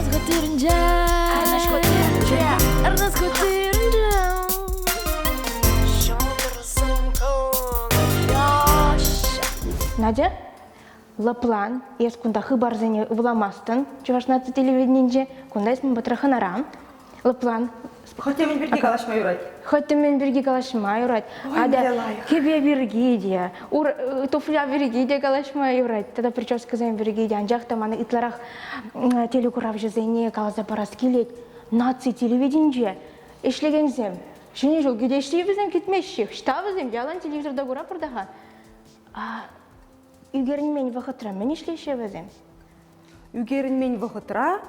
Арнас хотирӗнче, Арнас хотирӗнче, Ҫӑлтӑрсем кӑлӑхаҫҫӗ. Надя, лӑплан, эс кунта хыпарсене вуламастӑн Чӑваш наци телевиденийӗнче, кунта эс ман патра хӑнара. Лӑплан. Хӑть мӗн пирки калаҫма юрать. Хӑть мӗн пирки калаҫма юрать. Ата кӗпе пирки те, туфля пирки те калаҫма юрать, тата прическӑсем пирки те. Анчах та мана ытларах телекуравҫӑсене каласа парас килет. Наци телевиденинче ӗҫлекенсем Ҫӗнӗ ҫул кӗтеҫҫӗ-и вӗсем, кӗтмеҫҫӗ. Ӑҫта вӗсем? Ялан телевизорта куратпӑр та-ха. Ӳкерӗнмен вӑхӑтра мӗн ӗҫлеҫҫӗ вӗсем? Ӳкерӗнмен вӑхӑтра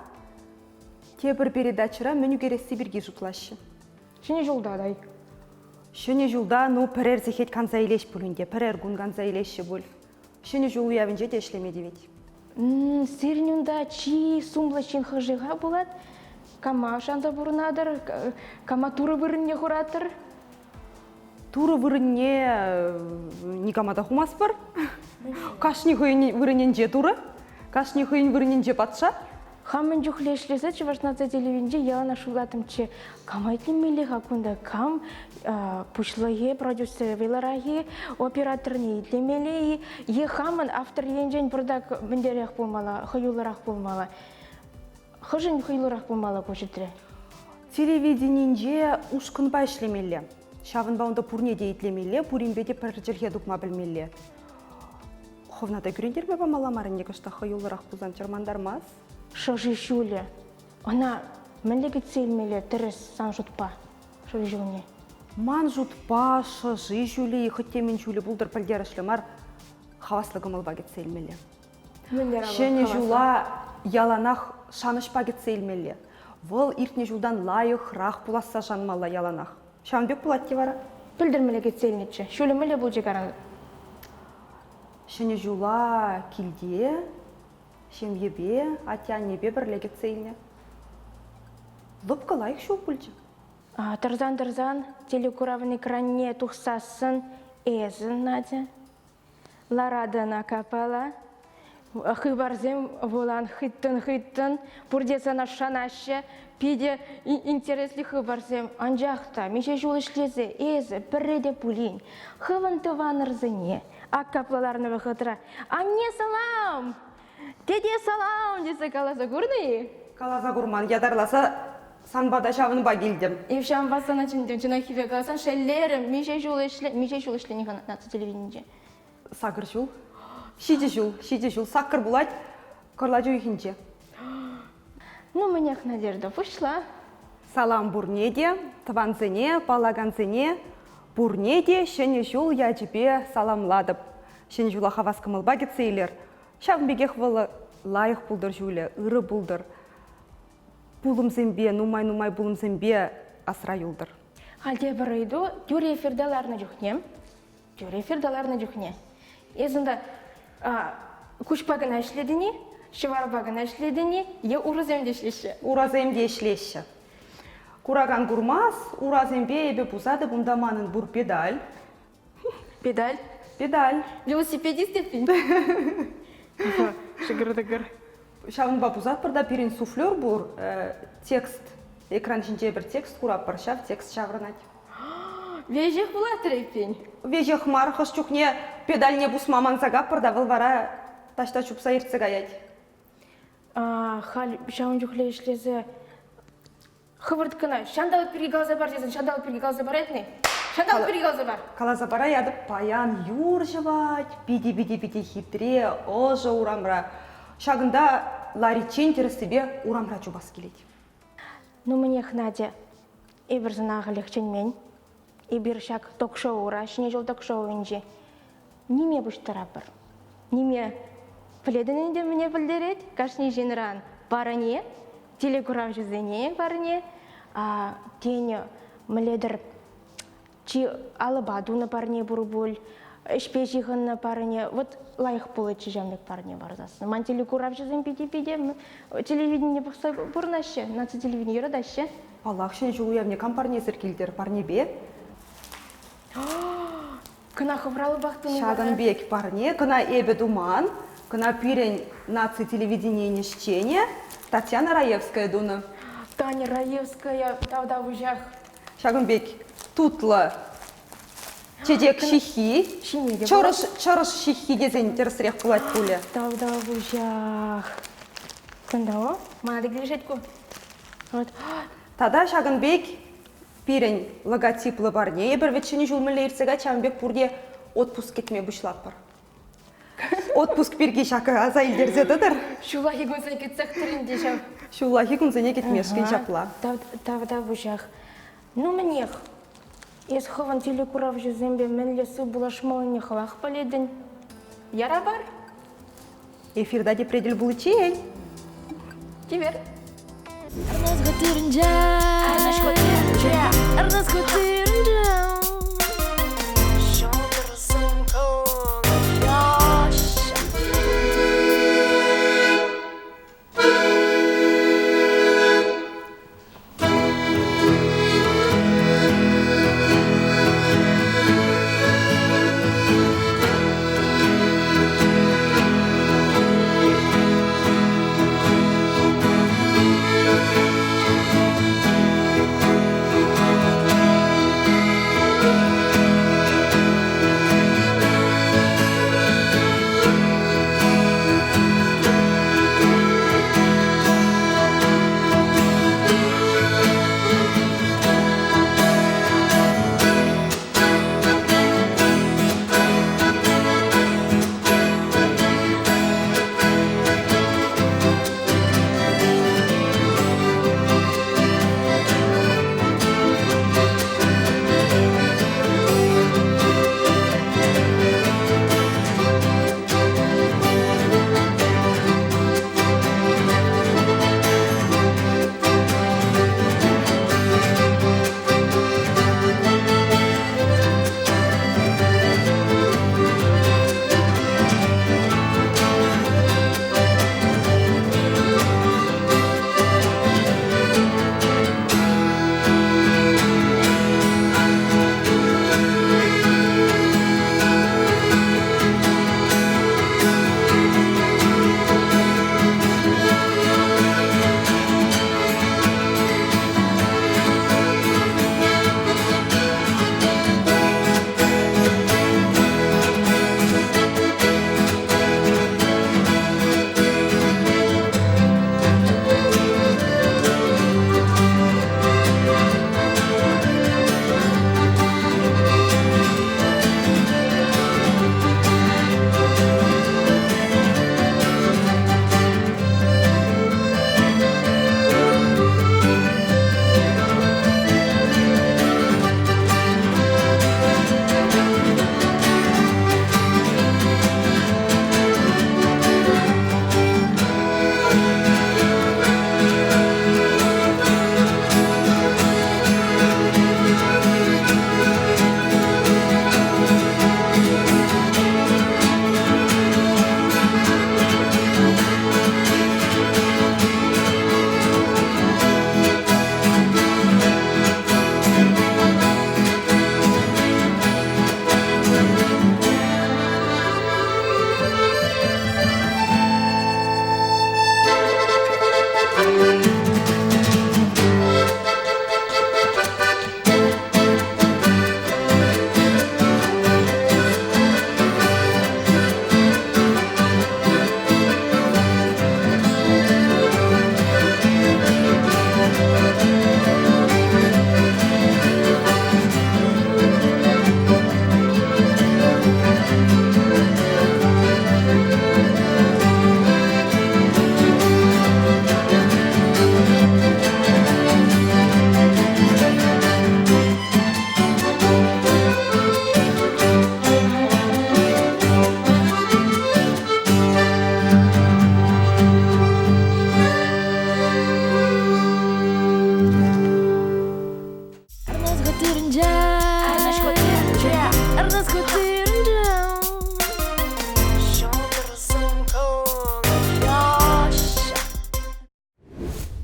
Тепӗр передачӑра мӗн ӳкересси пирки шутлаҫҫӗ. Ҫӗнӗ ҫулта та. Ҫӗнӗ ҫулта, ну, пӗрер сехет канса илеҫ пуль ӗнтӗ, пӗрер кун канса илеҫҫӗ пуль. Ҫӗнӗ ҫул уявӗнче те ӗҫлеме тивет. Сирӗн унта чи сумлӑ ҫын хӑшӗ-ха пулать? Кама шанса пурӑнатӑр? Кама Турӑ вырӑнне хуратӑр? Турӑ вырӑнне никама та хумастпӑр. Кашни хӑйӗн вырӑнӗнче Турӑ, кашни хӑйӗн вырӑнӗнче патша. Хам мӗн чухлӗ ӗҫлесе Чӑваш наци телевиденинче яланах шутлаттӑмччӗ, кама итлемелле-ха кунта, кам пуҫлӑхӗ, продюсерӗ вӑйлӑрах-и, операторне итлемелле-и е хамӑн автор енчен пӑртак мӗнтерех пулмалла, хӑюллӑрах пулмалла. Хӑшӗн хӑюллӑрах пулмалла ку ҫӗртре? Телевиденинче ушкӑнпа ӗҫлемелле. Ҫавӑнпа унта пурне те итлемелле, пуринпе те пӗр чӗлхе тупма пӗлмелле. Хӑвна та кӳрентерме памалла мар ӗнтӗ кӑштах хӑюллӑрах пулсан чӑрмантармасть. Шӑши ҫулӗ. Ӑна мӗнле кӗтсе илмелле тӗрӗс сан шутпа, шӑши ҫулне? Ман шутпа, шӑши ҫулӗ-и, хӑть темӗн ҫулӗ пултӑр пӗлтерӗшлӗ мар, хаваслӑ кӑмӑлпа кӗтсе илмелле. Ҫӗнӗ ҫула яланах шанӑҫпа кӗтсе илмелле. Вӑл иртнӗ ҫултан лайӑхрах пуласса шанмалла яланах. Ҫавӑн пек пулать те вара. Пӗлтӗр мӗнле кӗтсе илнӗччӗ? Ҫулӗ мӗнле пулчӗ каран? Ҫӗнӗ ҫула килте, ҫемьепе, атте-аннепе пӗрле кӗтсе илнӗ. Лӑпкӑ лайӑх ҫул пулчӗ. Тӑрсан-тӑрсан телекуравӑн экранне тухсассӑн эсӗ, Надя, Ларатӑн акапала, хыпарсем вулан хыттӑн-хыттӑн, пурте сана шанаҫҫӗ, питӗ интереслӗ хыпарсем. Анчах та миҫе ҫул ӗҫлесе эсӗ пӗрре те пулин хӑвӑн тӑванӑрсене ак капла ларнӑ вӑхӑтра «Анне, салам! Тете, салам!» тесе каласа курнӑ-и? Каласа курман, ятарласа сан пата ҫавӑнпа килтӗм. Эп ҫавӑнпа сана чӗнтӗм, чӑнаххипе каласан шеллерӗм. Миҫе ҫул ӗҫле, миҫе ҫул ӗҫленӗ-ха наци телевиденинче? Сакӑр ҫул. Ҫичӗ ҫул, ҫичӗ ҫул. Саккӑр пулать кӑрлач уйӑхӗнче. Ну, мӗнех, Надежда, пуҫла. Салам пурне те, тӑвансене, паллакансене, пурне те Ҫӗнӗ ҫул ячӗпе саламлатӑп. Ҫӗнӗ ҫула хавас кӑмӑлпа кӗтсе илер. Ҫавӑн пекех вӑл лайӑх пултӑр ҫулӗ, ырӑ пултӑр. Пулӑмсемпе, нумай-нумай пулӑмсемпе асра юлтӑр. Халь тепӗр ыйту. Тӳрӗ эфирта ларнӑ чухне, тӳрӗ эфирта ларнӑ чухне эс унта куҫпа кӑна ӗҫлетӗн-и, ҫӑварпа кӑна ӗҫлетӗн-и е урасем те ӗҫлеҫҫӗ? Урасем те ӗҫлеҫҫӗ. Куракан курмас, урасемпе эпӗ пусатӑп, унта манӑн пур педаль. Педаль? Педаль. Велосипедист эппин? Шӑкӑр-тӑкӑр. Ҫавӑнпа пусатпӑр та пирӗн суфлер пур, текст, экран ҫинче пӗр текст куратпӑр, ҫав текст ҫаврӑнать. Веҫех пулатӑр эппин? Веҫех мар, хӑш чухне педальне пусма манса каппӑр та вӑл вара таҫта чупса иртсе каять. Халь ҫавӑн чухлӗ ӗҫлесе Хӑвӑрт кӑна ҫанталӑк пирки каласа пар тесен ҫанталӑк пирки каласа парать-ни? Ҫанталӑк пирки каласа пар. Каласа параятӑп, паян юр ҫӑвать, питӗ-питӗ-питӗ хитре, ӑшӑ урамра. Ҫакӑнта лариччен тӗрӗссипе урамра чупас килет. Ну, мӗнех, Надя, эпир сана ахалех чӗнмен. Эпир ҫак ток-шоура, Ҫӗнӗ ҫул ток-шоуӗнче ниме пуҫтарапӑр. Ниме пӗлетӗн ӗнтӗ мӗне пӗлтерет кашни ҫынран парне, телекуравҫӑсене парне, тен, мӗнле-тӗр чи алӑпа тунӑ парне пур пуль, ӗҫпе ҫыхӑннӑ парне. Вот лайӑх пулӗччӗ ҫавӑн пек парне парсассӑн. Ман телекуравҫӑсем питӗ-питӗ телевидение пӑхса пурӑнаҫҫӗ, наци телевидение юратаҫҫӗ. Паллах, Ҫӗнӗ ҫул уявне кам парнесӗр килтӗр? Парнепе? Кӑна хӑвралӑпах туни Ҫакӑн пек парне кӑна эпӗ туман, кӑна пирӗн наци телевиденийӗн ӗҫченӗ. Татьяна Раевская тунӑ. Таня Раевская тавтапуҫах. Ҫакӑн пек тутлӑ чечек ҫыххи. Ҫине те Чӑрӑш, чӑрӑш ҫыххи тесен тӗрӗсрех пулать пулӗ. Тавтапуҫах. Кунта мана та килӗшет ку. Вот. Тата ҫакӑн пек пирӗн логотиплӑ парне. Эпир вӗт Ҫӗнӗ ҫул мӗнле иртсе кать, ҫавӑн пек пурте отпуск кӗтме пуҫлатпӑр. Отпуск пирки ҫакӑ аса илтерсе тӑтӑр. Ҫуллахи кунсене кӗтсех тӑрин те ҫав. Ҫуллахи кунсене кӗтмешкӗн ҫапла. Тавтапуҫах. Ну мӗнех, эс хӑвӑн телекуравҫӑсемпе мӗнле сывпуллашмаллине хӑвах пӗлетӗн. Яра пар. Эфирта тепре тӗл пуличчен. Чипер.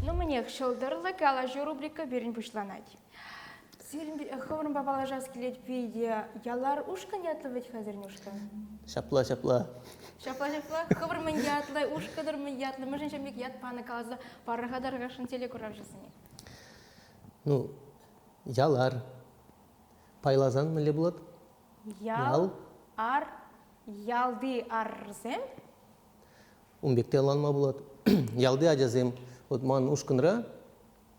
Ну, мӗнех, ҫӑлтӑрлӑ калаҫу рубрика пирӗн пуҫланать. Сирӗн хӑвӑрӑнпа паллашас килет питӗ. Ялар ушкӑн ятлӑ вӗт-ха сирӗн ушкӑн? Ҫапла, ҫапла. Ҫапла, ҫапла. Хӑвӑр мӗн ятлӑ, ушкӑнӑр мӗн ятлӑ, мӗншӗн ҫав пек ят панӑ каласа парӑр-ха тархасшӑн телекуравҫӑсене. Ну, ялар. Пайласан мӗнле пулать? Ял, ар, ялти арсем? Ун пек те ӑнланма пулать. Ялти ачасем, вот ман ушкӑнра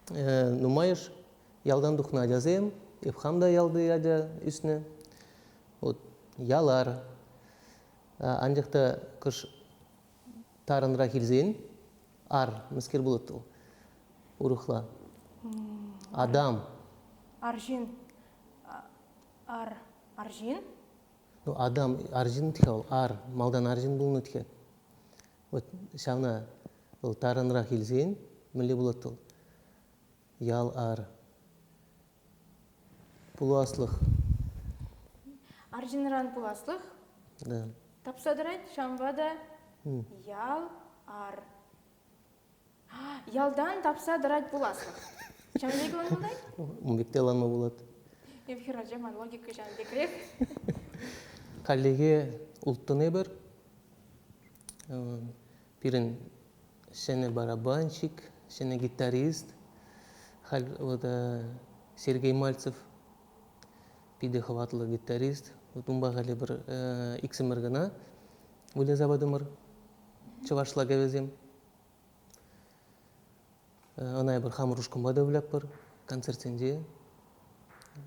нумайӑш ялтан тухнӑ ачасем, эп хам та ялти ача ӳснӗ. Вот ялар. Анчах та кӑш тарӑнрах илсен ар мӗскер пулать вӑл? Урӑхла. Адам. Арҫын. Ар. Арҫын? Ну, адам арҫын тӗхе вӑл, ар. Малтан арҫын пулнӑ тӗхе. Вот ҫавна вӑл тарӑнрах илсен мӗнле пулать вӑл? Ял ар. Пуласлӑх. Арҫынран пуласлӑх. Да. Тапса тӑрать, ҫавӑнпа та ял ар. Ялтан тапса тӑрать пуласлӑх. Ҫавӑн пек ӑнланать? Ун пек те ӑнланма пулать. Эп хӗрача, ман логика ҫавӑн пекрех. Хальлӗхе улттӑн эпӗр. Пирӗн ҫӗнӗ барабанщик, ҫӗнӗ гитарист. Халь вот Сергей Мальцев питӗ хӑватлӑ гитарист. Вот унпа халӗ пӗр иксӗмӗр кӑна выляса патӑмӑр чӑвашла кӗвӗсем. Ӑна эпир хамӑр ушкӑнпа та вылятпӑр, концертсенче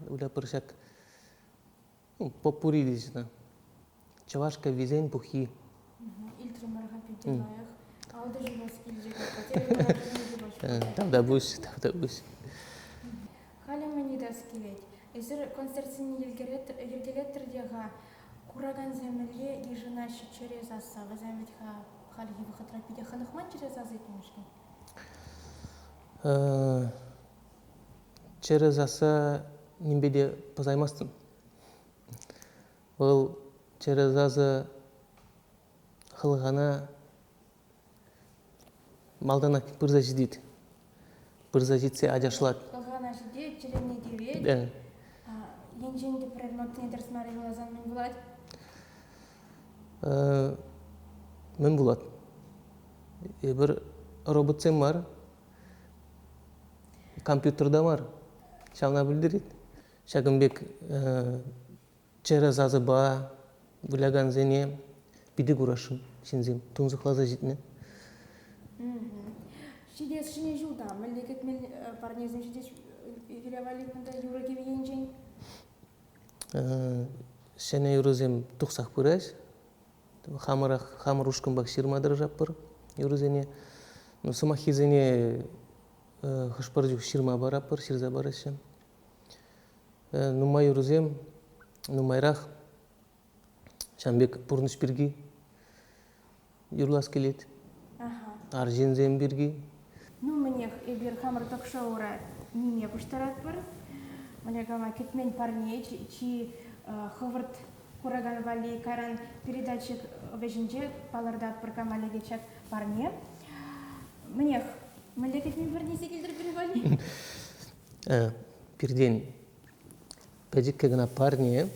вылятпӑр ҫак поппури теҫҫӗ ӑна. Чӑваш кӗввисен пуххи. Илтрӗмӗр-ха питӗ лайӑх. Алта ҫулас килчӗ. Тавтапуҫ, тавтапуҫ. Халӗ мӗн ыйтас килет. Эсир концертсене йӗркелеттӗр те-ха, куракансем мӗнле йышӑнаҫҫӗ чӗре сасса? Вӗсем вӗт-ха хальхи вӑхӑтра питӗ хӑнӑхман чӗре сасӑ итлемешкӗн. Чӗрӗ сасса нимпе те пӑсаймастӑн. Вӑл чӗрӗ сасӑ хӑлхана малтанах пырса ҫитет. Пырса ҫитсе ачашлать. Хӑлхана ҫитет, чӗрене тивет. Енчен те пӗрер нотине тӗрӗс мар юрласан мӗн пулать? Мӗн пулать? Эпир роботсем мар, компьютер та мар. Ҫавна пӗлтерет. Ҫакӑн пек чӗрӗ сасӑпа вылякансене питӗ курасшӑн ҫынсем тунсӑхласа ҫитнӗ. Ҫитес ҫӗнӗ ҫулта мӗнле кӗтмел парнесем ҫитес Юрий Валерьевна юрӑ-кӗвӗ енчен? Ҫӗнӗ юрӑсем тухсах пыраҫ. Хамӑрах хамӑр ушкӑнпах ҫырма тӑрӑшатпӑр юрӑсене. Ну, сӑмаххисене хӑш-пӗр чух ҫырма паратпӑр, ҫырса параҫҫӗ. Нумай юрӑсем нумайрах ҫавӑн пек пурнӑҫ пирки юрлас килет. Арҫынсем пирки. Ну, мӗнех, эпир хамӑр ток-шоура ниме пуҫтаратпӑр. Мӗне калама, кӗтмен парне чи хӑвӑрт куракан валли кайран передача вӗҫӗнче палӑртатпӑр кама лекет ҫак парне. Мӗнех, мӗнле кӗтмен парнесе килтӗр пирӗн валли? Пиртен пӗчӗккӗ кӑна парне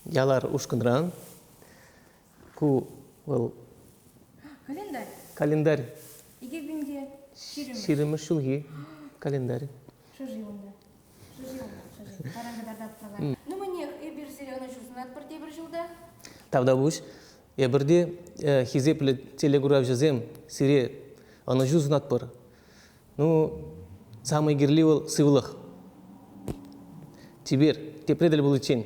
Ялар ушкӑнран. Ку вӑл Календарь. Календарь. 2020. Ҫирӗммӗш ҫулхи календарь. Шӑши унта. Шӑши унта, шӑши. Таран кӑтартатпӑр. Ну, мӗнех, эпир сире ӑнӑҫу сунатпӑр тепӗр ҫулта. Тавтапуҫ. Эпир те хисеплӗ телекуравҫӑсем сире ӑнӑҫу сунатпӑр. Ну, самый кирли вӑл сывлӑх. Чипер, тепре тӗл пуличчен.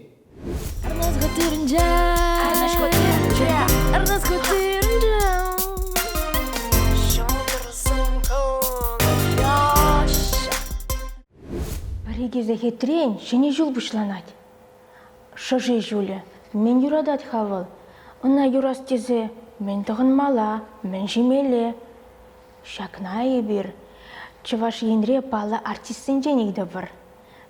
Пӗр-икӗ сехетрен ҫӗнӗ ҫул пуҫланать. Шӑши ҫулӗ. Мӗн юратать-ха вӑл? Ӑна юрас тесе мӗн тӑхӑнмалла, мӗн ҫимелле? Ҫакна эпир Чӑваш Енре паллӑ артистсенчен ыйтӑпӑр.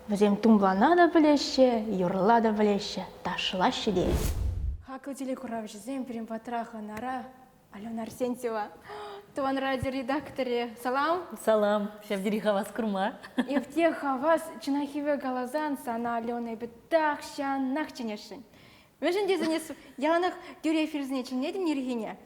Вӗсем тумлана та пӗлеҫҫӗ, юрла та пӗлеҫҫӗ, ташлаҫҫӗ те. Хаклӑ телекуравҫӑсем, пирӗн патра хӑнара Алена Арсентьева. Тӑван радио редакторӗ. Салам. Салам. Ҫав тери хавас курма. Эпте хавас, чӑнаххипе каласан, сана, Алена, эпӗ тахҫанах чӗнесшӗн. Мӗншӗн тесен эс яланах тӳрӗ эфирсене чӗнетӗн ирхине.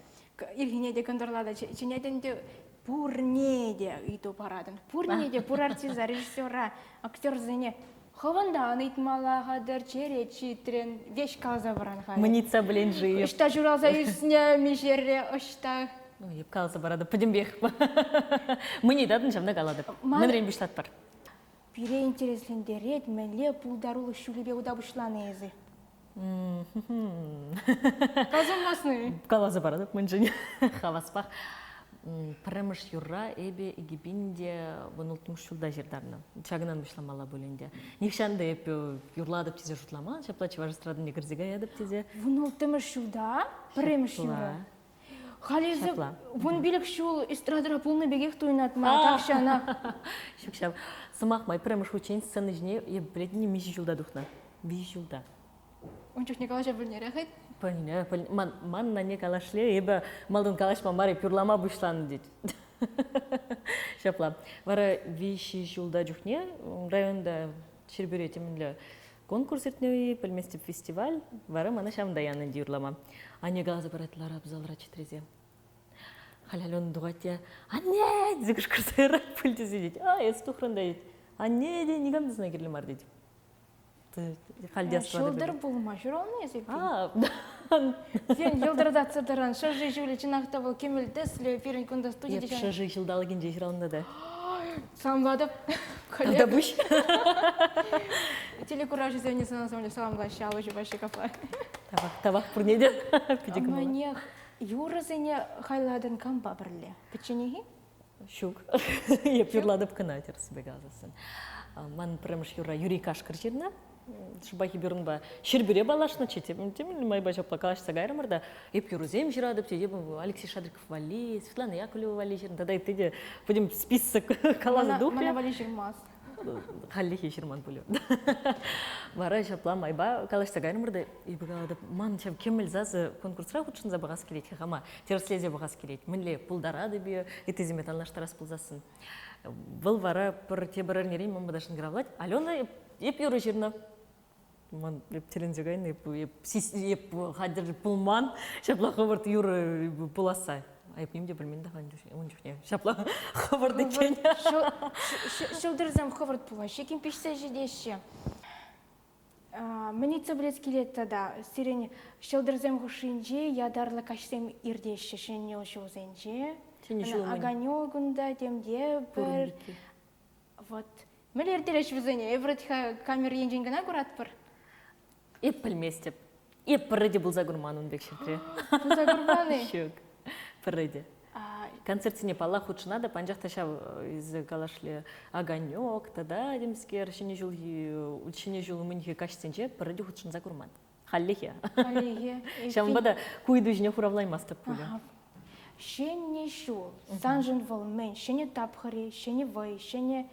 Ирхине те кӑнтӑрла та чӗнетӗн те пурне те ыйту паратӑн. Пурне те, пур артиста, режиссера, актерсене. Хӑвӑнтан ыйтмалла хатӗр, черет ҫитрӗн, веҫ каласа паран-ха. Мӑнитса пӗлен-ши? Ӑҫта ҫуралса ӳснӗ, миҫере, ӑҫта? Ну, эп каласа паратӑп пӗтӗмпех. Мӑнитатӑн ҫавна калатӑп. Мӗнрен пуҫлатпӑр? Пире интереслентерет, мӗнле пултарулӑх ҫулӗпе ута пуҫланӑ эсӗ? Каласа Каласа паратӑп мӗншӗн. Хаваспах. Пӗрремӗш юрра эпӗ 2000 те 16-мӗш ҫулта ҫыртарнӑ. Ҫакӑнтан пуҫламалла пуль ӗнтӗ. Нихҫан та эп юрлатӑп тесе шутламан, ҫапла чӑваш эстрадине кӗрсе каятӑп тесе. 16-мӗш ҫулта пӗрремӗш юрӑ. Халь эсӗ 15 ҫул эстрадӑра пулнӑ пекех туйӑнать мана тахҫанах. Ҫук ҫав. Сӑмах май, пӗрремӗш хутчен сцена ҫине эп пӗлетӗн-и миҫе ҫулта тухнӑ? 3 ҫулта. Ун чухне калаҫа пӗлнӗрех Пӗлнӗ, пӗлнӗ. Ман, ман анне калашле, эпӗ малтан калаҫма мар, эп юрлама пуҫланӑ тет. Ҫапла. Вара 3 ҫулта чухне районта Ҫӗрпӳре темӗнле конкурс иртнӗ-и, пӗлместӗп фестиваль. Вара мана ҫавӑнта янӑ ӗнтӗ юрлама. Анне каласа парать, ларап залра чӗтресе. Халь Алена тухать те, анне тесе кӑшкӑрса ярать пуль тесе тет. А, эс тухрӑн та тет. Анне те никам та сана кирлӗ мар тет. Халь те Ҫӑлтӑр пулма ҫуралнӑ эсӗ? Сен йӑлтӑртатса тӑран шӑши ҫулӗ чӑнах та вӑл кӗмӗл тӗслӗ пирӗн кунта студи Эп шӑши ҫулталӑкӗнче ҫуралнӑ та. Саламлатӑп. Тавтапуҫ. Телекуражӗсене сӑнасам саламлаҫҫӗ, алӑ ҫупаҫҫӗ капла. Тавах, тавах пурне те. Питӗ кӑмӑллӑ. Мӗнех, юрӑсене хайлатӑн кампа пӗрле? Пӗчченех-и? Ҫук. Эп юрлатӑп кӑна тӗрӗссипе каласассӑн. Ман пӗрремӗш юрра Юрий Кашкӑр ҫырнӑ. Шӑпах эпир унпа Ҫӗрпӳре паллашнӑччӗ. Темӗн майпа ҫапла калаҫса кайрӑмӑр та. Эп юрӑсем ҫыратӑп тет. Алексей Шадриков валли, Светлана Яковлева валли ҫырнӑ. Тата ытти те пӗтӗм список каласа тухрӗ. Мана валли ҫырмасть. Хальлӗхе ҫырман пулӗ. Вара ҫапла майпа калаҫса кайрӑмӑр та эпӗ калатӑп, ман ҫав кӗмӗл сасӑ конкурсра хутшӑнса пӑхас килет-ха хама, тӗрӗслесе пӑхас килет. Мӗнле пултаратӑп-и, ыттисемпе танлаштарас пулсассӑн. Вӑл вара пӗр тепӗр эрнерен ман пата шӑнкӑравлать. Алена, эп юрӑ ҫырнӑ. Ман эп тӗлӗнсе кайнӑ, эп, эп, эп хатӗр пулман, ҫапла хӑвӑрт юрӑ пуласса. Эп ним те пӗлмен та ун чухне. Ҫапла хӑвӑрт иккен. Ҫӑлтӑрсем хӑвӑрт пулаҫҫӗ, ким пиҫсе ҫитеҫҫӗ. Мӗн ыйтса пӗлес килет тата? Сирӗн ҫӑлтӑрсем хушшинче ятарлӑ каҫсем иртеҫҫӗ ҫӗнӗ ҫулсенче. Ҫӗнӗ ҫул Огонек унта темте пӗр. Вот. Мӗнле ирттереҫ вӗсене? Эпир камера енчен кӑна куратпӑр. Эп пӗлместӗп. Эп пӗрре те пулса курман ун пек ҫӗртре. Пулса курман-и? Ҫук, пӗрре те. Концертсене паллах хутшӑнатӑп, анчах та ҫав эсӗ калашле огонек тата темскер ҫӗнӗ ҫулхи ҫӗнӗ ҫул умӗнхи каҫсенче пӗрре те хутшӑнса курман. Хальлӗхе. Хальлӗхе. Ҫавӑнпа та ку ыйту ҫине хуравлаймастӑп пулӗ. Ҫӗнӗ ҫул. Саншӑн вӑл мӗн? Ҫӗнӗ тапхӑр-и, ҫӗнӗ вӑй, ҫӗнӗ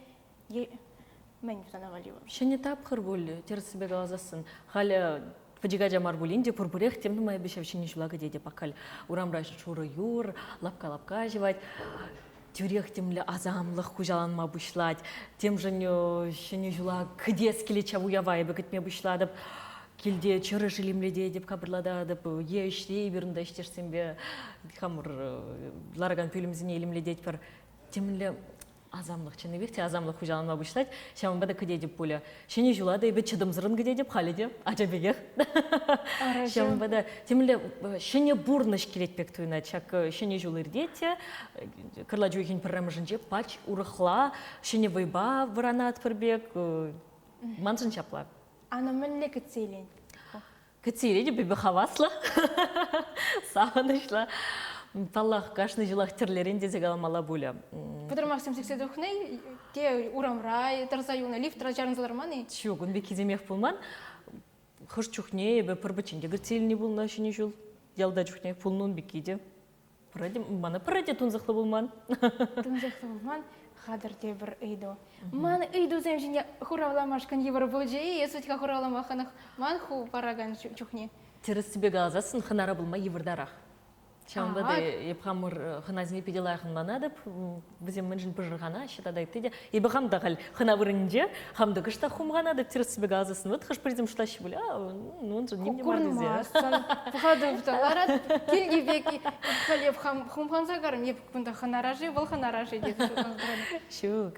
мӗн сана валли вӑл? Ҫӗнӗ тапхӑр пуль, тӗрӗссипе каласассӑн. Халӗ пӗчӗк ача мар пулин те пурпӗрех тем нумай эпӗ ҫав ҫӗнӗ ҫула кӗтетӗп. Ак халь урамра шурӑ юр, лапка-лапка ҫӑвать. Тӳрех темле асамлӑх хуҫаланма пуҫлать. Темшӗн ҫӗнӗ ҫула кӗтес килет ҫав уява эпӗ кӗтме пуҫлатӑп. Килте чӑрӑш илемлететӗп, капӑрлататӑп. Е ӗҫре эпир унта ӗҫтешсемпе хамӑр ларакан пӳлӗмсене илемлететпӗр. Темӗнле асамлӑх чӑннипех те асамлӑх хуҫаланма пуҫлать. Ҫавӑнпа та кӗтетӗп пулӗ. Ҫӗнӗ ҫула та эпӗ чӑтӑмсӑррӑн кӗтетӗп халӗ те, ача пекех. Ҫавӑнпа та темӗнле ҫӗнӗ пурнӑҫ килет пек туйӑнать. Ҫак ҫӗнӗ ҫул иртет те, кӑрлач уйӑхӗн пӗрремӗшӗнче пач урӑхла, ҫӗнӗ вӑйпа вӑранатпӑр пек. Маншӑн ҫапла. Ана мӗнле кӗтсе илен? Кӗтсе илетӗп эпӗ хаваслӑ, савӑнӑҫлӑ. Паллах, кашни ҫулах тӗрлӗрен тесе каламалла пулӗ. Пӑтӑрмахсем сиксе тухни те урамра тӑрса юлнӑ, лифтра чарӑнса ларман-и? Ҫук, ун пеккисемех пулман. Хӑш чухне эпӗ пӗр пӗччен те кӗтсе илни пулнӑ ҫӗнӗ ҫул. Ялта чухне пулнӑ ун пекки те. Пӗрре мана пӗрре те тунсӑхлӑ пулман. Тунсӑхлӑ пулман. Хатӗр тепӗр ыйту. Ман ыйтусем ҫине хуравламашкӑн йывӑр пулчӗ-и е суть-ха хуравлама хӑнӑхман ху паракан чухне? Тӗрӗссипе каласассӑн хӑнара пулма йывӑртарах. Ҫавӑнпа та эп хамӑр хӑнасене питӗ лайӑх ӑнланатӑп. Вӗсем мӗншӗн пӑшӑрханаҫҫӗ тата ытти те. Эпӗ хам та халь хӑна вырӑнӗнче, хам та кӑштах хумханатӑп, тӗрӗссипе каласассӑн. Вот хӑш-пӗрисем шутлаҫҫӗ пуль, а, уншӑн ним те мар тесе. Курмастӑн. Пӑхатӑп та ларать килти пек. Халь эп хам хумханса карӑм. Эп кунта хӑнара-ши, вӑл хӑнара-ши тесе шутласа тӑратӑп. Ҫук,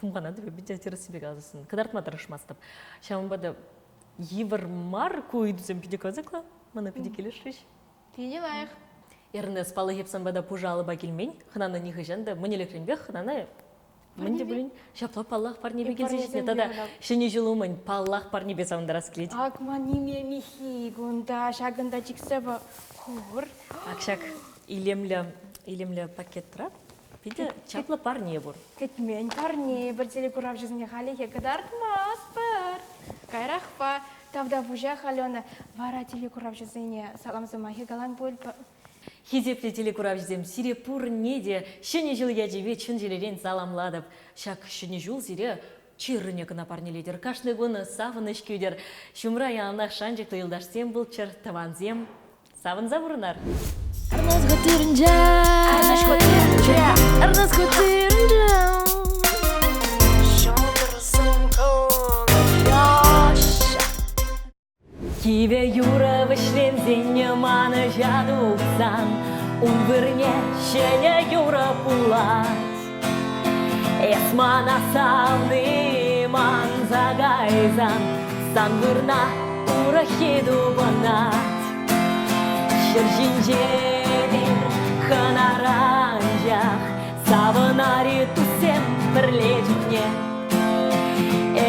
хумханатӑп эпӗ те тӗрӗссипе каласассӑн. Кӑтартма тӑрӑшмастӑп. Ҫавӑнпа та йывӑр мар ку ыйтусем питӗ кӑсӑклӑ. Мана питӗ килӗшрӗҫ. Питӗ лайӑх. Эрнес, паллах, эп сан пата пушӑ алӑпа килмен. Хӑнана нихӑҫан та, мӗн ӗлӗкренпех хӑнана мӗн те пулин ҫапла паллах парнепе килсе ҫитнӗ. Тата Ҫӗнӗ ҫул умӗн паллах парнепе савӑнтарас килет. Ак ман ниме миххи кунта ҫакӑнта чиксе хур. Ак ҫак илемлӗ илемлӗ пакетра питӗ чаплӑ парне пур. Кӗтмен парне пӗр телекуравҫӑсене халӗхе кӑтартмастпӑр. Каярахпа Тавтапуҫах, Алена. Вара телекуравҫӑсене салам сӑмахӗ калан пуль. Хисеплӗ телекуравҫӑсем, сире пурне те Ҫӗнӗ ҫул ячӗпе чун-чӗререн саламлатӑп. Ҫак Ҫӗнӗ ҫул сире чирне кӑна парнелетӗр. Кашни кун савӑнӑҫ кӳтӗр. Ҫумра яланах шанчӑклӑ юлташсем пулччӑр, тӑвансем. Савӑнса пурӑнар. Кивӗ юрӑ вӗҫленсен манӑҫа тухсан ун вырӑнне ҫӗнӗ юрӑ пулать. Эс мана савни манса кайсан сан вырна урӑххи тупӑнать. Ҫӗр ҫинче хӑнаранчах савӑнари туссем пӗрле чухне.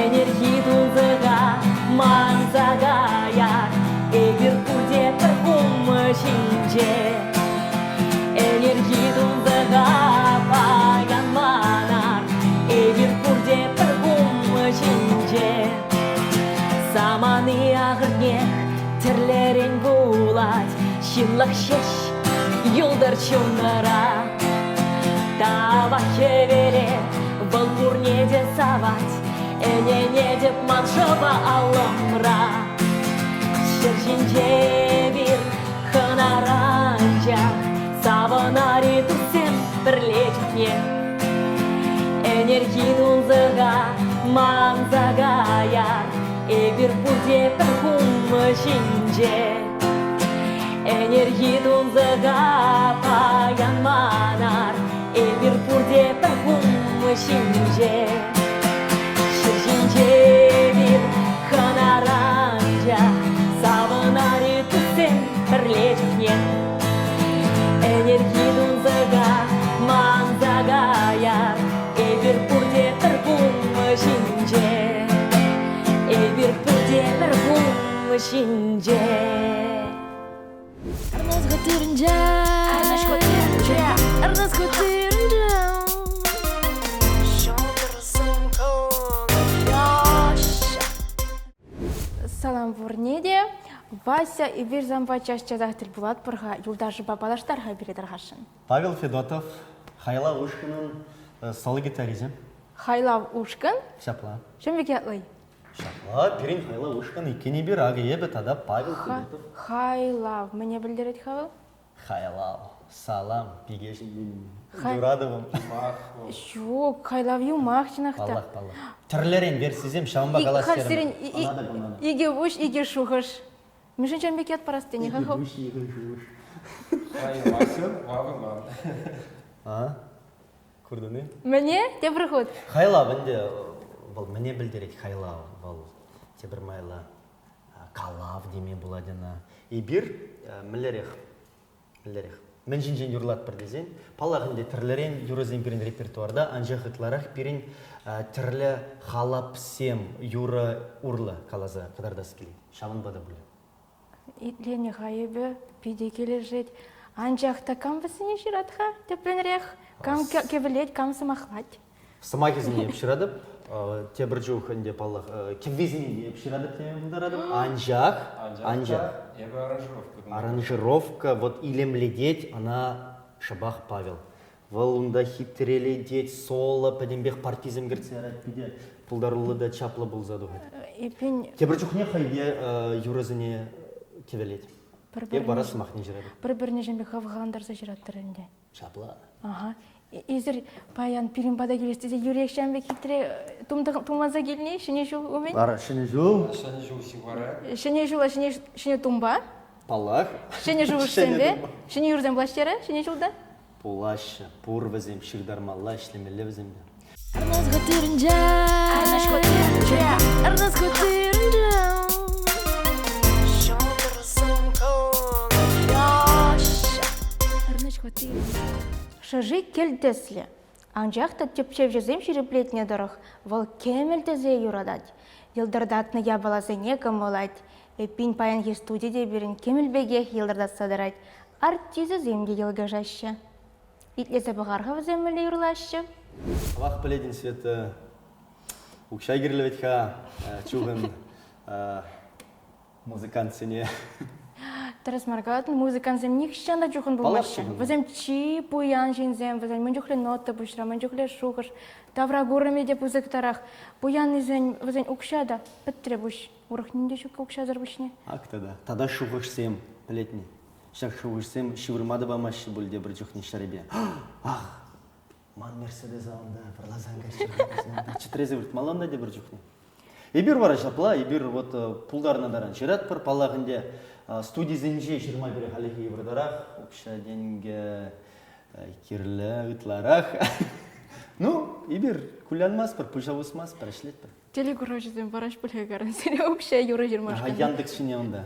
Ӗнерхи тунсӑха манса каяр, эпир пурте пӗр хум ҫинче. Ӗнерхи тунсӑха паян манар, эпир пурте пӗр хум ҫинче. Самани ахӑртнех тӗрлӗрен пулать, ҫынлӑх ҫеҫ юлтӑр чунра. Тавах хӗвеле, вӑл пурне те савать, ӗненетӗп ман шӑпа аллӑмра. Ҫӗр ҫинче эпир хӑнаранчах, савӑнари туссем пӗрле чухне. Ӗнерхи тунсӑха манса каяр, эпир пурте пӗр хум ҫинче. Ӗнерхи тунсӑха паян манар, эпир пурте пӗр хум ҫинче. Ҫӗр ҫинче эпир хӑнаранчах, савӑнари туссем пӗрле чухне. Ӗнерхи тунсӑха манса каяр, эпир пурте пӗр хум ҫинче. Эпир пурте пӗр хум ҫинче. Салам пурне те. Вася, эпир санпа час-часах тӗл пулатпӑр-ха, юлташӑпа паллаштар-ха пире тархасшӑн. Павел Федотов, Хайлав ушкӑнӑн соло гитарисчӗ. Хайлав ушкӑн? Ҫапла. Ҫын пек ятлӑ. Ҫапла, пирӗн хайлав ушкӑн иккен эпир, акӑ эпӗ тата Павел Федотов. Хайлав мӗне пӗлтерет-ха вӑл? Хайлав, салам, пикешӗн юратӑвӑм. Ҫук, хайлав юмах чӑнах та. Паллах, паллах. Тӗрлӗрен версисем ҫавӑнпа калас терӗм. Сирӗн икӗ пуҫ, икӗ шухӑш. Мӗншӗн ҫавӑн пек ят парас тенӗ-ха хӑв? Икӗ пуҫ, икӗ шухӑш. Хайлавсем вавӑман. А? Куртӑн-и? Мӗне? Тепӗр хут. Хайлав ӗнтӗ вӑл мӗне пӗлтерет хайлав? Вӑл тепӗр майлӑ калав теме пулать ӑна. Эпир мӗнлерех мӗнлерех мӗн ҫинчен юрлатпӑр тесен, паллах ӗнтӗ тӗрлӗрен юрӑсем пирӗн репертуарта, анчах ытларах пирӗн тӗрлӗ халапсем юрӑ урлӑ каласа кӑтартас килет. Ҫавӑнпа та пулӗ. Итленӗ-ха эпӗ, питӗ килӗшет. Анчах та кам вӗсене ҫырать-ха тӗплӗнрех? Кам кӗвӗлет, кам сӑмахлать? Сӑмахӗсене эп ҫыратӑп. Тепӗр чух ӗнтӗ, паллах, кӗввисене те эп ҫыратӑп теме пултаратӑп. Анчах, анчах эпӗ аранжировка Аранжировка вот илемлетет ӑна шӑпах Павел. Вӑл унта хитрелетет, соло пӗтӗмпех партисем кӗртсе ярать, питӗ пултаруллӑ та чаплӑ пулса тухать. Эпин Тепӗр чухне хӑйне юрӑсене кӗвӗлет. Эп вара сӑмахне ҫыратӑп. Пӗр-пӗрне ҫемпе хавхалантарса ҫыраттӑр ӗнтӗ. Ҫапла. Ага. Эсир паян пирӗн пата килес тесе юриех ҫавӑн пек хитре тум тумланса килни Ҫӗнӗ ҫул умӗн? Вара Ҫӗнӗ ҫул. Ҫӗнӗ ҫул ҫывхарать. Ҫӗнӗ ҫула ҫӗнӗ ҫӗнӗ тумпа. Паллах. Ҫӗнӗ шухӑшсемпе. Ҫӗнӗ юрсем пулаҫҫӗ ҫӗнӗ ҫулта? Пулаҫҫӗ. Пур вӗсем ҫыртармалла, ӗҫлемелле вӗсемпе. Шӑши кӗл тӗслӗ. Анчах та тӗпчевҫӗсем ҫирӗплетнӗ тӑрӑх, вӑл кӗмӗл тӗсе юратать. Йӑлтӑртатнӑ япаласене кӑмӑллать. Эппин, паянхи студи те пирӗн кӗмӗл пекех йӑлтӑртатса тӑрать. Артисчӗсем те йӑлкӑшаҫҫӗ. Итлесе пӑхар-ха вӗсем мӗнле юрлаҫҫӗ. Вах пӗлетӗн, Света, укҫа кирлӗ вӗт-ха чухӑн музыкантсене. Тӗрӗс мар калатӑн, музыкантсем нихҫан та чухӑн пулмаҫҫӗ. Вӗсем чи пуян ҫынсем, вӗсен мӗн чухлӗ нота пуҫра, мӗн чухлӗ шухӑш, тавракурӑмӗ те пысӑктарах. Пуяннисен вӗсен укҫа та пӗтрӗ пуҫ. Урӑх ним те ҫук укҫасӑр пуҫне. Ак тата. Тата шухӑшсем, пӗлетни. Ҫак шухӑшсем ҫывӑрма та памаҫҫӗ пуль тепӗр чухне ҫӗрӗпе. Ах, ман Мерседеса унта вӑрласан каҫҫӗ. Чӗтресе выртмалла унта тепӗр чухне. Эпир вара ҫапла, эпир вот э, пултарнӑ таран ҫыратпӑр. Паллах ӗнтӗ, э, студисенче ҫырма пире хальлӗхе йывӑртарах, укҫа-тенкӗ э, кирлӗ ытларах. Ну, эпир кулянмастпӑр, пуҫа усмастпӑр, ӗҫлетпӗр. Телекуравҫӑсем параҫ пуль каран сире укҫа юрӑ ҫырмашкӑн. Яндекс ҫине унта.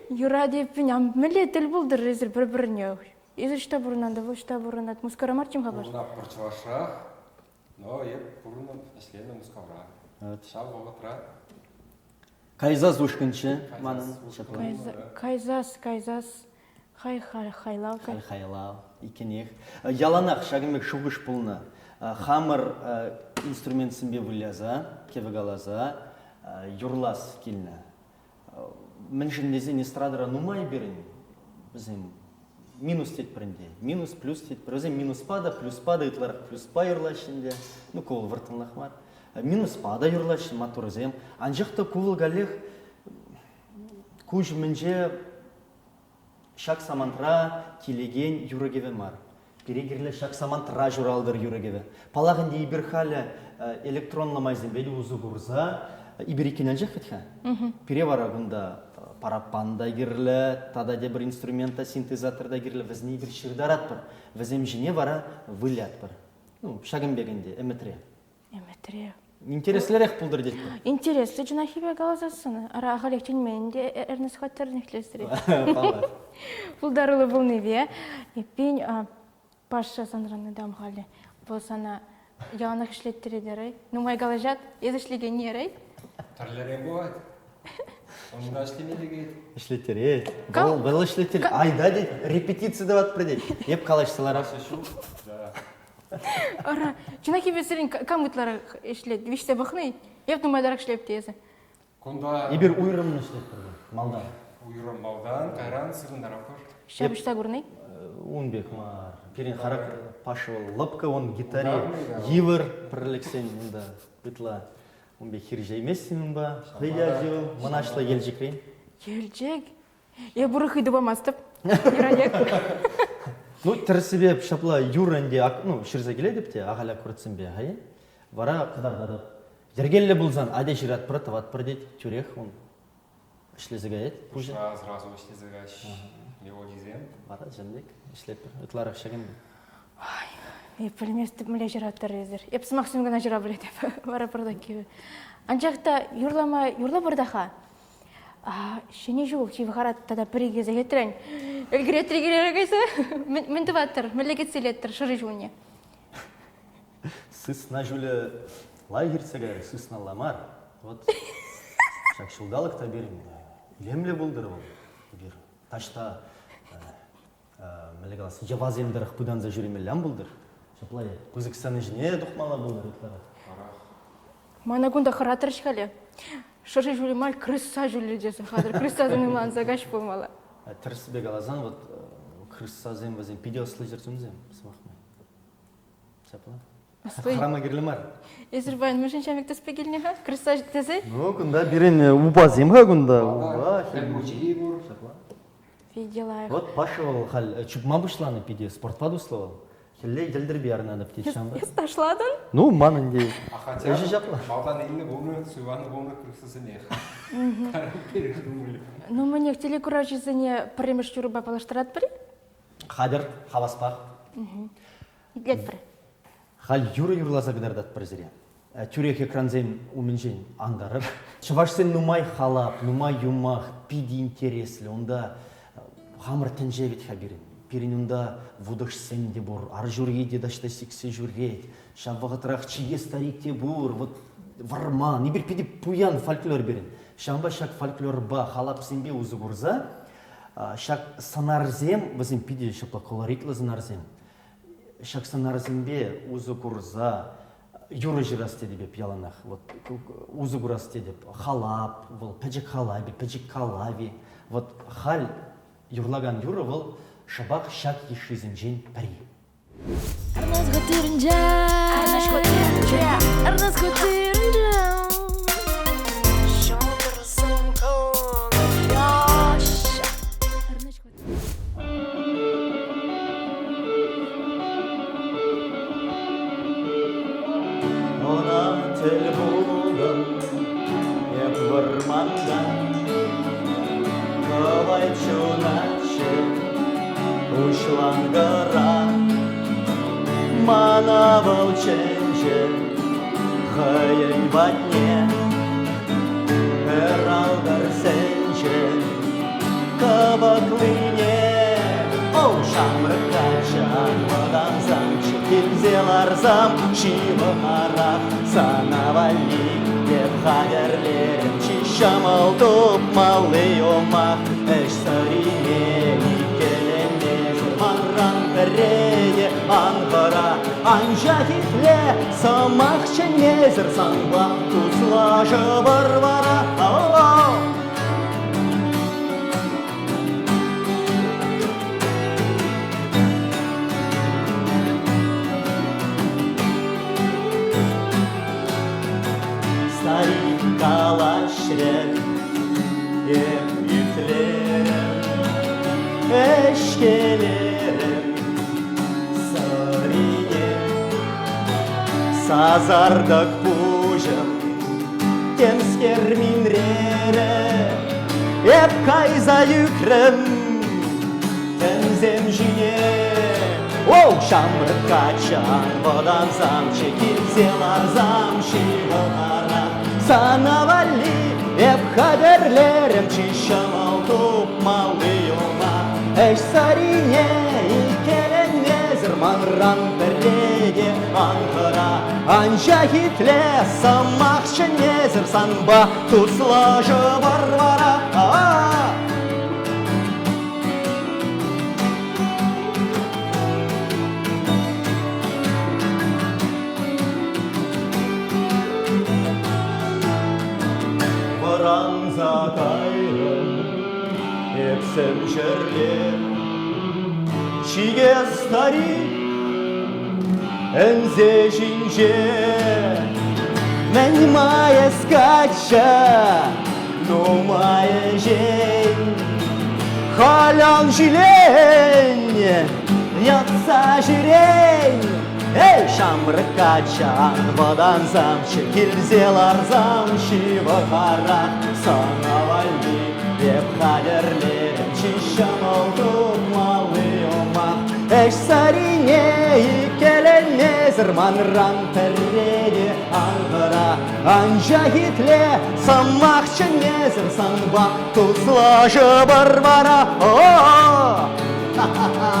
Юрать эппин, а мӗнле тӗл пултӑр эсир пӗр-пӗрне? Эсир ӑҫта пурӑнатӑр, вӑл ӑҫта пурӑнать? Мускавра мар-чим-ха паш? Пурӑнатпӑр Чӑвашрах, но эп пурӑнӑп, ӗҫленӗ Мускавра. Ҫав вӑхӑтра Кайсас ушкӑнччӗ манӑн ҫапла. Кайсас, кайсас, хай хайлав. Хай хайлав, иккенех. Яланах ҫакӑн пек шухӑш пулнӑ. Хамӑр инструментсемпе выляса, кӗвӗ каласа юрлас килнӗ. Мӗншӗн тесен эстрадӑра нумай пирӗн вӗсем минус тетпӗр ӗнтӗ. Минус, плюс тетпӗр. Вӗсем минуспа та, плюспа та ытларах плюспа юрлаҫҫӗ ӗнтӗ. Ну, ку вӑл вӑрттӑнлӑх мар. Минуспа та юрлаҫҫӗ маттурсем. Анчах та ку вӑл каллех куҫ умӗнче ҫак самантра килекен юрӑ-кӗвӗ мар. Пире кирлӗ ҫак самантра ҫуралтӑр юрӑ-кӗвӗ. Паллах ӗнтӗ эпир халӗ электронлӑ майсемпе те усӑ курса эпир иккен анчах вӗт-ха. Пире вара кунта параппан та кирлӗ, тата тепӗр инструмент та, синтезатор та кирлӗ. Вӗсене эпир ҫыртаратпӑр. Вӗсем ҫине вара вылятпӑр. Ну, ҫакӑн пек ӗнтӗ ӗмӗтре. Ӗмӗтре. Интереслӗрех пултӑр тетпӗр. Интереслӗ чӑнаххипе каласассӑн. Ара, ахалех чӗнмен те Эрнест хваттернехлесрет. Паллах. Пултаруллӑ пулнипе. Эппин, Паша санран ытам халӗ. Вӑл сана яланах ӗҫлеттерет, Нумай калаҫать, эс ӗҫлекенни, рай? Тӗрлӗрен пулать. Унта ӗҫлеме лекет. Ӗҫлеттерет. Вӑл, вӑл ӗҫлеттерет. Айда тет, репетици тӑватпӑр тет. Эп калаҫса ларап. Ҫук, да. Ара, чӑнахипе сирӗн кам ытларах ӗҫлет? Виҫсе пӑхнӑ-и? Эп нумайтарах ӗҫлеп тесӗ. Кунта Эпир уйрӑммӑн ӗҫлетпӗр малтан. Уйрӑм малтан, кайран сырӑнтарапӑр. Ҫапӑҫса курни? Ун пек мар. Пирӗн характер Паша вӑл лӑпкӑ, он гитари йывӑр пӗрлексен унта ытла ун пек хирӗҫейместӗн унпа. Хӑй те ачи вӑл, мӑнаҫлӑ Елчӗкрен. Елчӗк? Эп урӑх ыйту памастӑп. Юратек. Ну, тӗрӗссипе ҫапла юр ӗнтӗ, ну, ҫырса килетӗп те ахаль аккордсемпе, хай. Вара кӑтартатӑп. Йӗркеллӗ пулсан атя ҫыратпӑр, тӑватпӑр тет, тӳрех ун ӗҫлесе каять пуҫӗ. Пуҫра сразу ӗҫлесе каҫ мелодисем. Вара чӑн пек ӗҫлетпӗр. Ытларах ҫакӑн пек. Ой, эп пӗлместӗп, мӗнле ҫыраттӑр эсир. Эп сӑмахсем кӑна ҫыра пӗлетӗп. Вара пӑртак кивӗ. Анчах та юрлама юрлӑпӑр та-ха. Ҫӗнӗ ҫул ҫывхарать тата пӗр-икӗ сехетрен. Ӗлкӗретри киле кайса мӗн тӑваттӑр, мӗнле кӗтсе илеттӗр шӑши ҫулне? Сысна ҫулӗ лайӑх иртсе кайрӗ, сысналла мар. Вот ҫак ҫулталӑк та пирӗн илемлӗ пултӑр вӑл. Эпир таҫта мӗнле калас, йӑвасем тӑрӑх пытанса ҫӳремелле ан пултӑр. Ҫапла пысӑк сцена ҫине тухмалла пултӑр ытларах. Мана кунта хӑратрӗҫ халӗ. Шӑши ҫулӗ мар, крыса ҫулӗ тесе хатӗр. Крысасем манса каҫ пулмалла. Тӗрӗссипе каласан, вот крыссасем вӗсем питӗ ӑслӑ чӗрчунсем, сӑмах май. Ҫапла. Хӑрама кирлӗ мар. Эсир паян мӗншӗн ҫав пек тӗспе килнӗ-ха? Крыса тесе? Ну, кунта пирӗн упасем-ха кунта. Упа, хӗл пур. Ҫапла. Питӗ лайӑх. Вот Паша вӑл халь чупма пуҫланӑ питӗ, спортпа туслӑ вӑл. Хӗлле йӗлтӗрпе ярӑнатӑп тет ҫамрӑк. Эс ташлатӑн? Ну, ман ӗнтӗ. А хотя Ӗҫӗ ҫапла. малтан илнӗ пулнӑ, суйланӑ пулнӑ крысӑсенех. Ну, мӗнех, телекуравҫӑсене пӗрремӗш юрӑпа паллаштаратпӑр-и? Хатӗр, хаваспах. Итлетпӗр. Халь юрӑ юрласа кӑтартатпӑр сире. Тӳрех экрансем умӗнчен антарӑр. Чӑвашсен нумай халап, нумай юмах, питӗ интереслӗ. Унта хамӑр тӗнче вӗт-ха пирӗн. Пирӗн унта вутӑшсем те пур, арҫури те таҫта сиксе ҫӳрет. Ҫав вӑхӑтрах чие старик те пур, вот вӑрман. Эпир питӗ пуян фольклор пирӗн. Ҫавӑнпа ҫак фольклорпа, халапсемпе усӑ курса ҫак сӑнарсем, вӗсем питӗ ҫапла колоритлӑ сӑнарсем, ҫак сӑнарсемпе усӑ курса юрӑ ҫырас тетӗп эп яланах. Вот усӑ курас тетӗп. Халап, вӑл пӗчӗк халапи, пӗчӗк калави. Вот халь юрлакан юрӑ вӑл шӑпах ҫак йышшисенчен пӗри. Ӑна тӗл пултӑм эп вӑрманта, Кӑвайт ҫунатчӗ уҫланкӑра. Мана вӑл чӗнчӗ хӑйӗн патне, Пӗр алтӑр сӗнчӗ кӑпӑклине. Оу, ҫамрӑк каччӑ, ан вӑтансамччӗ, килсе ларсам ҫывӑхарах. Сана валли эп хатӗрлерӗм чи ҫӑмӑл тупмалли юмах. Ӗҫ сӑрине иккӗленмесӗр манран пӗрре те ан хӑра. Анчах итле, сӑмах чӗнмесӗр санпа туслашӑпӑр вара. О-о! Старик калаҫрӗ, эп итлерӗм, ӗҫкелерӗм сӑрине. Сасартӑк пуҫӑм темскер минрерӗ, эп кайса ӳкрӗм тӗнсем ҫине. Оу, ҫамрӑк каччӑ, ан вӑтансамччӗ, килсе ларсам ҫывӑхарах. Сана валли эп хатӗрлерӗм чи ҫӑмӑл тупмалли юлма. Ӗҫ сарине иккӗленмесӗр манран пӗрре те ан хӑра. Анчах итле, сӑмах чӗнмесӗр санпа туслашӑпӑр вара. Вӑранса кайрӑм эп сӗм ҫӗрле. Чике старик ӗнсе ҫинче. Мӗн-ма эс каччӑ нумай ӗҫен? Халь ан ҫилен, йӑтса ҫӳрен. Эй, ҫамрӑк каччӑ, ан вӑтансамччӗ, килсе ларсам ҫывӑхарах. Сана валли эп хатӗрлерӗм чи ҫӑмӑл тупмалли юмах. Ӗҫ сарине иккӗленмесӗр манран пӗрре те ан хӑра. Анчах итле, сӑмах чӗнмесӗр санпа туслашӑпӑр вара. О-о! Ха-ха-ха!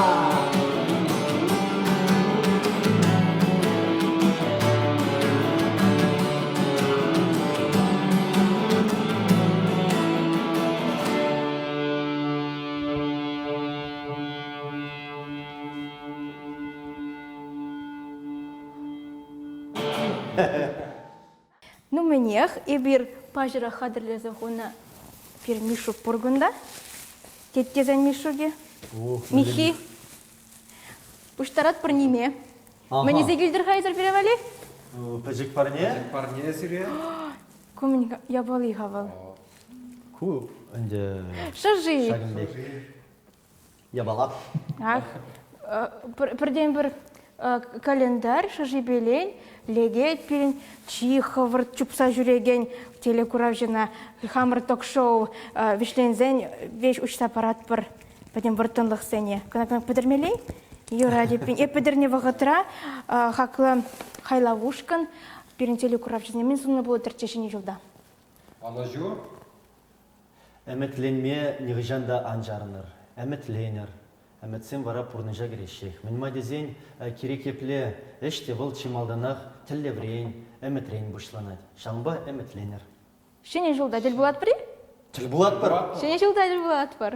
Ну, мӗнех, эпир паҫӑрах хатӗрлесе хунӑ пир мишук пур кунта. Теттесен мишукӗ. Миххи. Пуҫтаратпӑр ниме. Мӗн илсе килтӗр-ха эсир пире валли? Пӗчӗк парне. Пӗчӗк парне сире. Ку мӗн япали-ха вӑл? Ку ӗнтӗ Шӑши. ҫакӑн пек япала. Ах, пӗртен-пӗр календарь шӑшипелен лекет пирӗн чи хӑвӑрт чупса ҫӳрекен телекуравҫӑна хамӑр ток-шоу вӗҫленсен веҫ уҫса паратпӑр пӗтӗм вӑрттӑнлӑхсене. Кӑна пӗтӗрмелле? Юрать эппин. Эп пӗтӗрнӗ вӑхӑтра хаклӑ хайлав ушкӑн пирӗн телекуравҫӑсене мӗн суннӑ пулӑттӑрччӗ ҫӗнӗ ҫулта? Ӑнӑҫу. Ӗмӗтленме нихӑҫан та ан чарӑнӑр. Ӗмӗтленӗр. Ӗмӗтсем вара пурнӑҫа кӗреҫҫех. Мӗн-ма тесен, кирек епле ӗҫ те вӑл чи малтанах тӗллеврен, ӗмӗтрен пуҫланать. Ҫавӑнпа ӗмӗтленӗр. Ҫӗнӗ ҫулта тӗл пулатпӑр-и? Тӗл пулатпӑр. Ҫӗнӗ ҫулта тӗл пулатпӑр.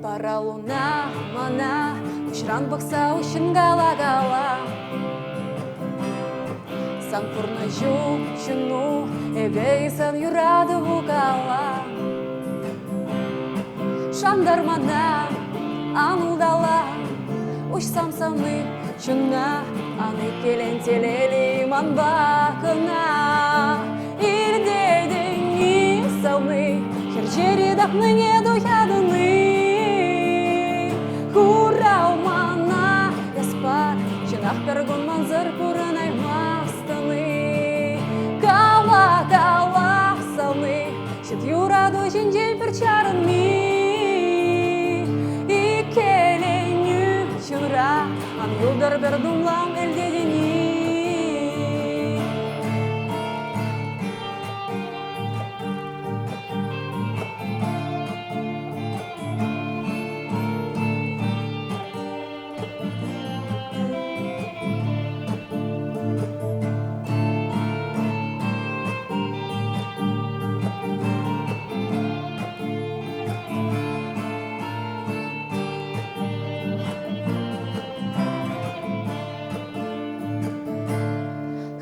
Паралуна мана куҫран пӑхса уҫҫӑн кала-кала. Сан пурнӑҫу, чуну, эпӗ сан юратӑву кала. Шантар мана, ан ултала, уҫсам савни чунна, ан иккӗлен телейли манпа кӑна. Иртетӗн-и савни, хӗр чӗри тапнине туятӑн-и? Хурав мана эс пар, чӑнах пӗр кун мансӑр пурӑнаймастӑн-и? Кала, кала, савни, ҫут юрату ҫинчен пӗр чарӑнми. Иккӗленӳ чунра ан юлтӑр пӗр тумлам ӗлтетӗн-и?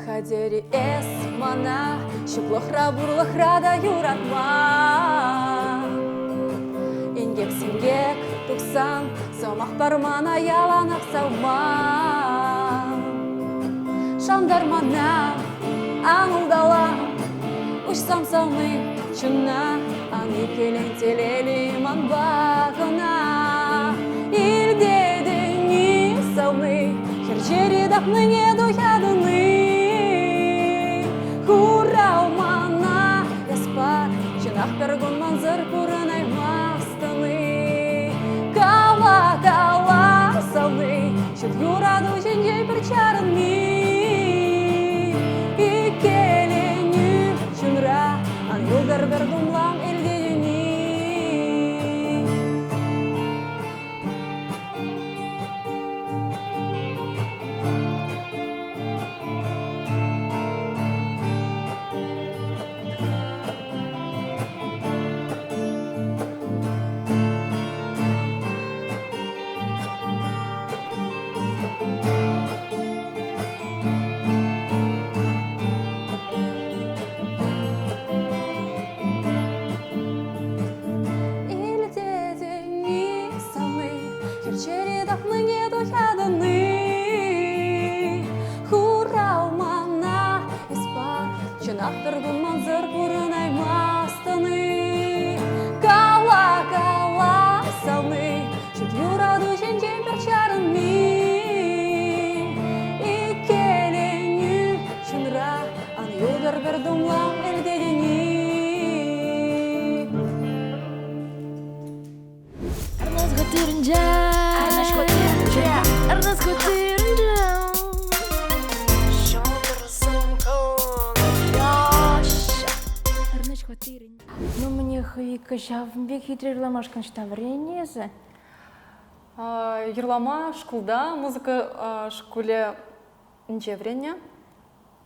Хатӗр эс мана ҫуклӑхра пурлӑхра та юратма. Инкек-синкек тухсан сӑмах пар мана яланах савма. Шантар мана, ан ултала, уҫсам савни чунна, ан иккӗлен телейли манпа кӑна. Илтетӗн-и савни, хӗр чӗри тапнине туятӑн-и? Хурав мана эс пар, чӑнах пӗр кун мансӑр пурӑнаймастӑн-и? Кала, кала, савни, ҫут юрату ҫинчен пӗр чарӑнми. Иккӗленӳ чунра ан юлтӑр пӗр тумлам илтетӗн-и? Ну, мӗнех, Вика, ҫавӑн пек хитре юрламашкӑн ӑҫта вӗреннӗ эсӗ? Юрлама шкулта, музыка шкулӗнче вӗреннӗ,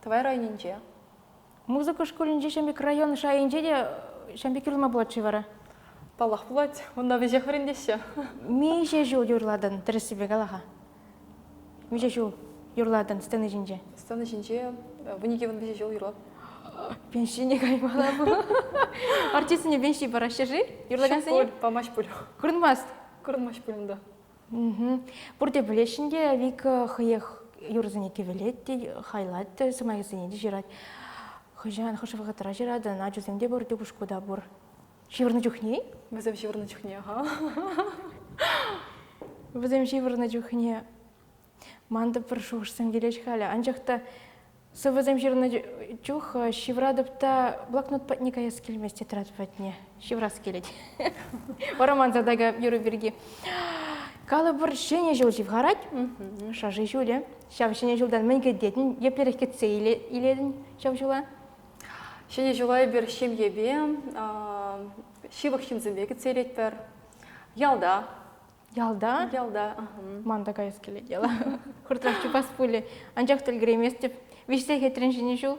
Тӑвай районӗнче. Музыка шкулӗнче ҫав пек район шайӗнче те ҫавӑн пек юрлама пулать-ши вара? Паллах пулать. Унта веҫех вӗрентеҫҫӗ. Миҫе ҫул юрлатӑн, тӗрӗссипе кала-ха. Миҫе ҫул юрлатӑн сцена ҫинче? Сцена ҫинче 12-15 ҫул юрлап. Пенсине каймалла пул. Артистсене пенси параҫҫӗ-ши? Юрлакансене? Ҫук, памасть пуль. Курӑнмасть? Курӑнмасть пуль унта. Пурте пӗлеҫҫӗ те, Вика хӑех юрӑсене кӗвӗлет те, хайлать те, сӑмахӗсене те ҫырать. Хӑҫан, хӑш вӑхӑтра ҫыратӑн? Ачусем те пур, упӑшку та пур. Ҫывӑрнӑ чухне? Вӗсем ҫывӑрнӑ чухне, ага. Вӗсем ҫывӑрнӑ чухне ман та пӗр шухӑшсем килеҫ халӗ. Анчах та сӑвӑсем ҫырнӑ чух ҫывратӑп та блокнот патне каяс килмест, тетрадь патне. Ҫыврас килет. Вара манса та юрӑ пирки. Калӑпӑр, ҫӗнӗ ҫул ҫывхарать. Шаши ҫулӗ. Ҫав ҫӗнӗ ҫултан мӗн кӗтетӗн? Еплерех кӗтсе илетӗн ҫав ҫула? Ҫӗнӗ ҫула эпир ҫемьепе, ҫывӑх ҫынсемпе кӗтсе илетпӗр. Ялта. Ялта? Ялта. Ман та каяс килет яла. Хуртрах чупас пулӗ. Анчах та ӗлкӗрейместӗп. Виҫ сехетрен ҫӗнӗ ҫул.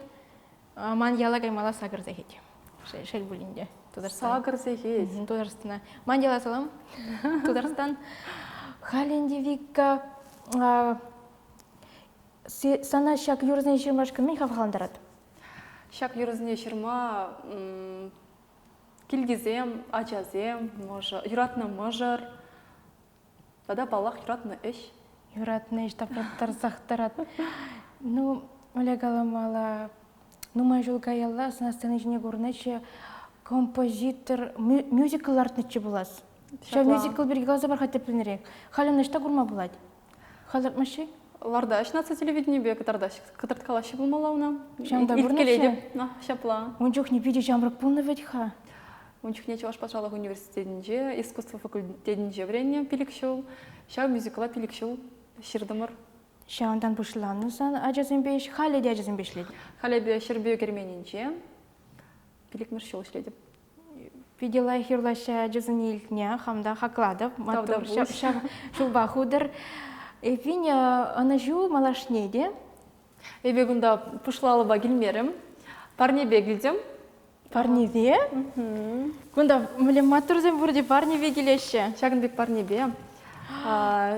Ман яла каймалла сакӑр сехет. Шел пулин те. Тутарстан. Сакӑр сехет. Тутарстана. Ман яла салам. Тутарстан. Халь ӗнтӗ Вика сана ҫак юрӑсене ҫырмашкӑн мӗн хавхалантарать? Ҫак юрӑсене ҫырма килтисем, ачасем, мӑшӑр, юратнӑ мӑшӑр тата, паллах, юратнӑ ӗҫ. Юратнӑ ӗҫ таплаттарсах тӑрать. Ну, Оля каламалла, нумай ҫул каялла сана сцена ҫине курнӑччӗ, композитор мюзикл лартнӑччӗ пулас. Ҫав мюзикл пирки каласа пар-ха тӗплӗнрех. Халь ӑна ӑҫта курма пулать? Хӑлӑртмаҫҫӗ? Лартаҫ наци телевиденийӗпе кӑтартаҫ, кӑтарткалаҫҫӗ пулмалла уна. Ҫавӑнта пурӑнаҫҫӗ? Ҫапла. Ун чухне питӗ ҫамрӑк пулнӑ вӗт-ха. Ун чухне Чӑваш патшалӑх университетӗнче искусство факультетӗнче вӗреннӗ пилӗк ҫул. Ҫав мюзикла пилӗк ҫул ҫыртӑмӑр. Ҫавӑнтан пуҫланнӑ сан ачасемпе ӗҫ. Халӗ те ачасемпе ӗҫлет. Халӗ эпӗ Ҫӗрпӳ керменӗнче пилӗкмӗш ҫул ӗҫлетӗп. Питӗ лайӑх юрлаҫҫӗ ачасене илтнӗ, хам та хаклатӑп. Маттур, ҫав ҫулпа хутӑр. Эппин, ӑнӑҫу малашне те. Эпӗ кунта пушлалӑпа килмерӗм, парнепе килтӗм. Парнепе? Кунта мӗнле маттурсем пурте парнепе килеҫҫӗ. Ҫакӑн пек парнепе.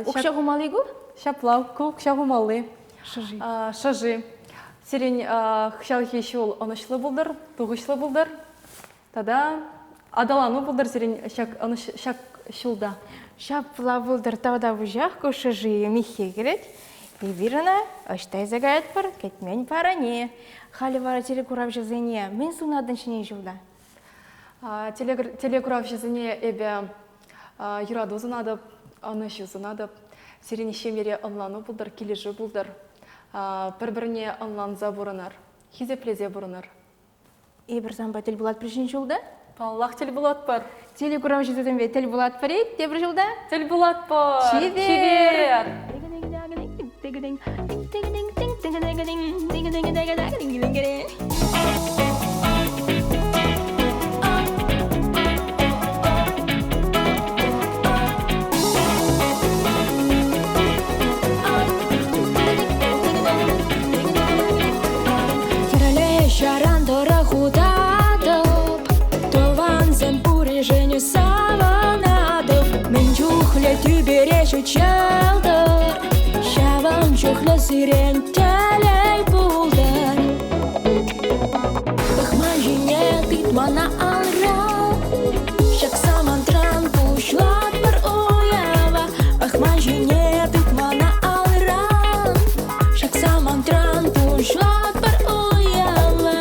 Укҫа хумалли ку? Ҫапла, ку укҫа хумалли. Шӑши. Шӑши. Сирӗн хыҫалхи ҫул ӑнӑҫлӑ пултӑр, тухӑҫлӑ пултӑр. Тата аталану пултӑр сирӗн ҫак ҫак ҫулта. Ҫапла пултӑр тавтапуҫах ку шӑши миххе кӗрет. Эпир ӑна ӑҫта илсе каятпӑр, кӗтмен парӑне. Халӗ вара телекуравҫӑсене мӗн сунатӑн ҫӗнӗ ҫулта? Телекуравҫӑсене эпӗ юрату сунатӑп, ӑнӑҫу сунатӑп. Сирӗн ҫемьере ӑнлану пултӑр, килӗшӳ пултӑр. Пӗр-пӗрне ӑнланса пурӑнӑр, хисеплесе пурӑнӑр. Эпир санпа тӗл пулатпӑр ҫӗн ҫулта? Паллах, тӗл пулатпӑр. Телекуравҫӑсемпе тӗл пулатпӑр-и тепӗр ҫулта? Тӗл пулатпӑр. Чипер! Чипер! Хӗрлӗ ҫаран тӑрӑх утатӑп, тӑвансем пурришӗн савӑнатӑп. Мӗн чухлӗ тӳпере ҫут ҫӑлтӑр, ҫавӑн чухлӗ сирӗн телей пултӑр. Пӑхман ҫине тыт мана алра, ҫак самантран пуҫлатпӑр уява. Пӑхман ҫине тыт мана алра, Ҫак самантран пуҫлатпӑр уява.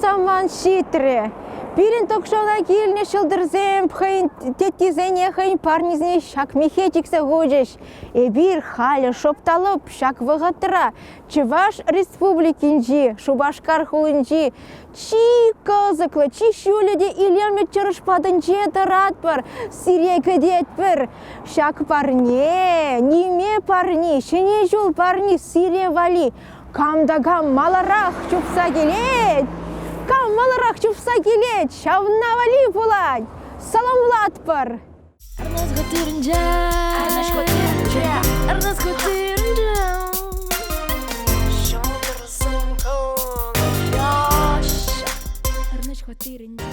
самант ҫитрӗ. Пирӗн ток-шоуна килнӗ ҫӑлтӑрсем хӑйӗн теттисене, хӑйӗн парнисене ҫак михе чиксе хучӗҫ. Эпир халӗ шӑп та лӑп ҫак вӑхӑтра Чӑваш Республикинчи Шупашкар хулинчи чи кӑсӑклӑ, чи ҫӳллӗ те илемлӗ чӑрӑш патӗнче тӑратпӑр, сире кӗтетпӗр. Ҫак парне, ниме парни, Ҫӗнӗ ҫул парни сире валли. Кам та кам маларах чупса килет, кам маларах чупса килет, ҫавна валли пулать. Саламлатпӑр! Ҫӑлтӑрсем кӑлӑх яҫҫӗ.